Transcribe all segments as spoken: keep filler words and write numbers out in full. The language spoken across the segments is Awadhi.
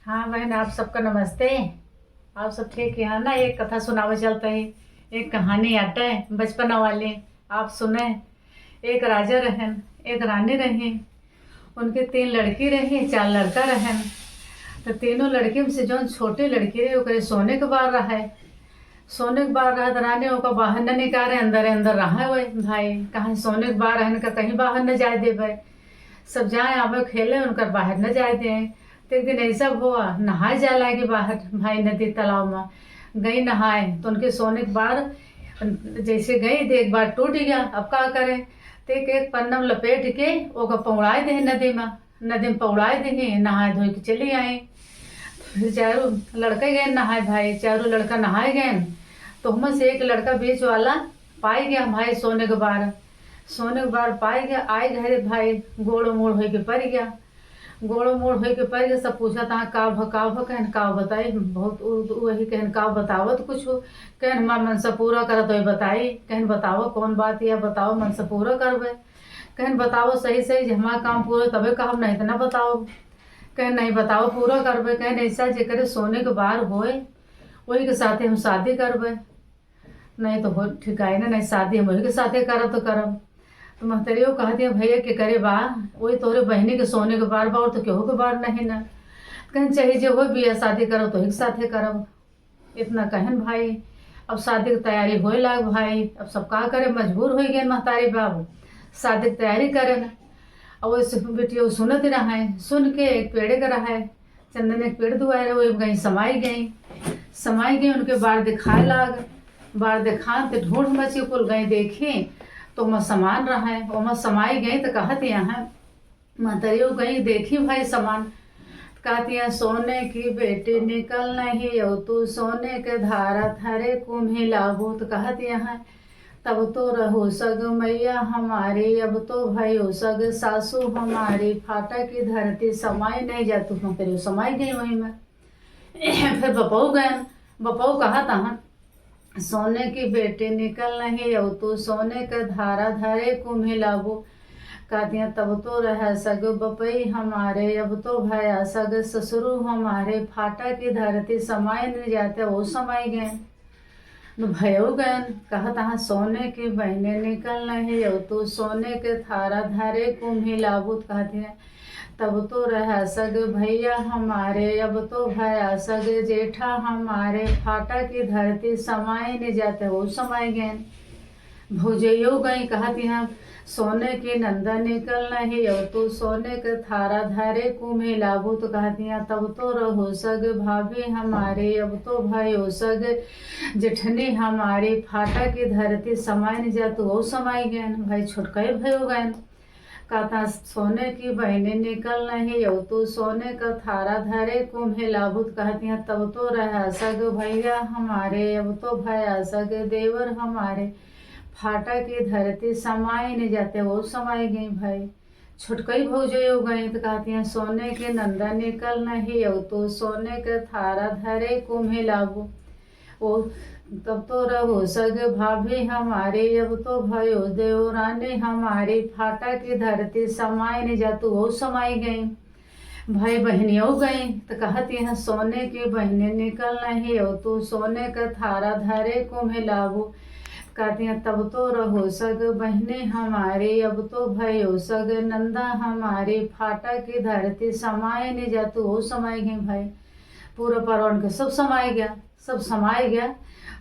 हाँ बहन, आप सबका नमस्ते। आप सब ठीक है ना? एक कथा सुनावे चलत ही, एक कहानी आटे बचपना वाली, आप सुने। एक राजा रहन, एक रानी रही, उनके तीन लड़की रही, चार लड़का रहन। तो तीनों लड़की में से जौन छोटी लड़की रही, ओकरे सोने के बार रहे। सोने के बार रहे तो रानी ओका बाहर न निकारे, अंदर अंदर रहे। वही भाई, कहाँ सोने के बार रहन का कहीं बाहर न जाए देवे। सब जाए आवे खेले, उनकर बाहर न जाए दे। तो एक दिन ऐसा हुआ, नहाए जाए लागी बाहर, भाई, नदी तालाब में गई नहाए, तो उनके सोने के बार जैसे गई, तो एक बार टूट गया। अब का करे? तो एक, एक पन्ना में लपेट के ओका पौड़ाए दे नदी में, नदी में पौड़ाए दे, नहाए धोए के चली आई। तो फिर चारों लड़के गए नहाए, भाई, चारों लड़का नहाए गए। तो उनमें से एक लड़का बीच वाला पाई गया, भाई, सोने के बार, सोने के बार पाई गया। आई घरे, भाई, गोड़ मोड़ होए के पड़ गया। गोड़ मोड़ होए के पड़ गया। सब पूछत हाँ, "का भ, का भ?" कहन, "का बताई?" बहुत उ-, उ-, वही कहन, "का बतावत कुछ हो?" कहन, "हमार मनसा पूरा करत होई बताई।" कहन, "बताओ कौन बात या बताओ, मनसा पूरा करबे।" कहन, "बताओ सही सही, जे हमार काम पूरा तबे कहब, नहीं तो ना बताओ।" कहन, "नहीं बताओ, पूरा करबे।" कहन, "ऐसा जेकरे सोने के बार होए, वही के साथे हम शादी करबे।" नहीं तो हो ठिकाई ना, नहीं शादी हम वही के साथे करब तो करब। तो महतरियो कहती है, "भैया के करे बा, वही तोरे बहनी के सोने के बार बा, और तो केहू के बार नहीं ना।" कहन, "चाहे जे हो बिया शादी करब तो वही के साथे करब।" इतना कहन भाई, अब शादी के तैयारी होए लाग भाई, अब सब का करे, मजबूर हो गए महतारी बाबू शादी के तैयारी करे ना। और वो सु-, बेटियों सुनत रहे, सुन के एक पेड़े के रहे, चंदन एक पेड़ दुआरे, वो गई समाई गई, समाई गई, उनके बार दिखाए लाग, बार दिखान ते ढूंढ मची कुल गई देखी, तो ओमा सामान रहे, ओमा समाई गई तो कहत यहाँ, महतरियो गई देखी भाई सामान, कहती हैं, "सोने की बेटी निकल नहीं, और तू सोने के धारा धरे कुम्ही लाबू।" तो कहती हैं, "तब तो रहो सग मैया हमारी, अब तो भयो सग सासू हमारी, फाटा की धरती समाई नहीं जातू।" महतरियो समाई गई वहीं में। फिर बपऊ गयन, बपऊ कहत हैं, "सोने की बेटी निकल नहीं, अब तू सोने के धारा धरे कुम्ही लाबू।" कहती हैं, "तब तो रह सग बपई हमारे, अब तो भया सग ससुरू हमारे, फाटा की धरती समाए नहीं जाते, वो समाई गए।" न भयो गयन, कहत हाँ, "सोने की बहने निकल नहीं, अब तू सोने के थारा धरे कुम्ही लाबू।" कहती हैं, "तब तो रह सग भैया हमारे, अब तो भया सग जेठा हमारे, फाटा की धरती समाए नहीं जाते, वो समाए गए।" भौजइयो गई, कहती हैं, "सोने की नंदा निकल नहीं, अब तू सोने के थारा धरे कुम्ही लाबू।" तो कहती हैं, "तब तो रहो सग भाभी हमारे, अब तो भयो सग जेठनी हमारी, फाटा की धरती समाए नहीं जाते, वो समाए गए।" भाई छोटका ही भयो गए। कहता, "सोने की बहने निकल नहीं, अब तू सोने का थारा धरे कुम्ही लाबू।" तो कहती हैं, "तब तो रह सग भैया हमारे, अब तो भया सग देवर हमारे, फाटा की धरती समाए नहीं जाते, वो समाए गई।" भाई छोटकई भौजइयो गई तो कहती हैं, "सोने के नंदा निकल नहीं, अब तो सोने के थारा धरे कुम्ही लाबू।" ओ, "तब तो रहो सग भाभी हमारी, अब तो भयो देवरानी हमारी, फाटा की धरती समाए नहीं जातू, वो समाई गई।" भाई बहनियों गई तो कहती हैं, "सोने की बहने निकल नहीं, अब तू सोने का थारा धरे कुम्ही लाबू।" कहती हैं, "तब तो रहो सग बहने हमारी, अब तो भयो सग नंदा हमारी, फाटा की धरती समाए नहीं जातू, वो समाई गई।" भाई पूरा परवन के सब समाए गया, सब समाए गया।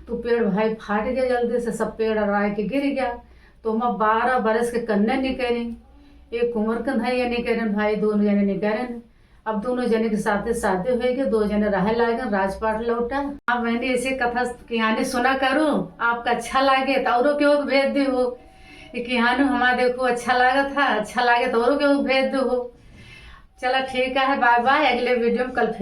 तो पेड़ भाई फाट गया, जल्दी से सब पेड़ अड़ाए के गिर गया। तो ओमा बारह बरस के कन्या निकरी, एक उम्र के भैया निकरन, भाई दोनों जने निकरन। अब दोनों जने के साथे शादी होए के, दो जने रहे लागन, राजपाट लौटा। हाँ बहनी, ऐसे कथा कहानी सुना करो, आपका अच्छा लागे तो औरों के ओर भेज दे हो। ये कहानी हमारा देखो अच्छा लागत है, अच्छा लागे तो औरों के ओर भेज दे हो। चला ठीक है, बाय बाय, अगले वीडियो में कल फिर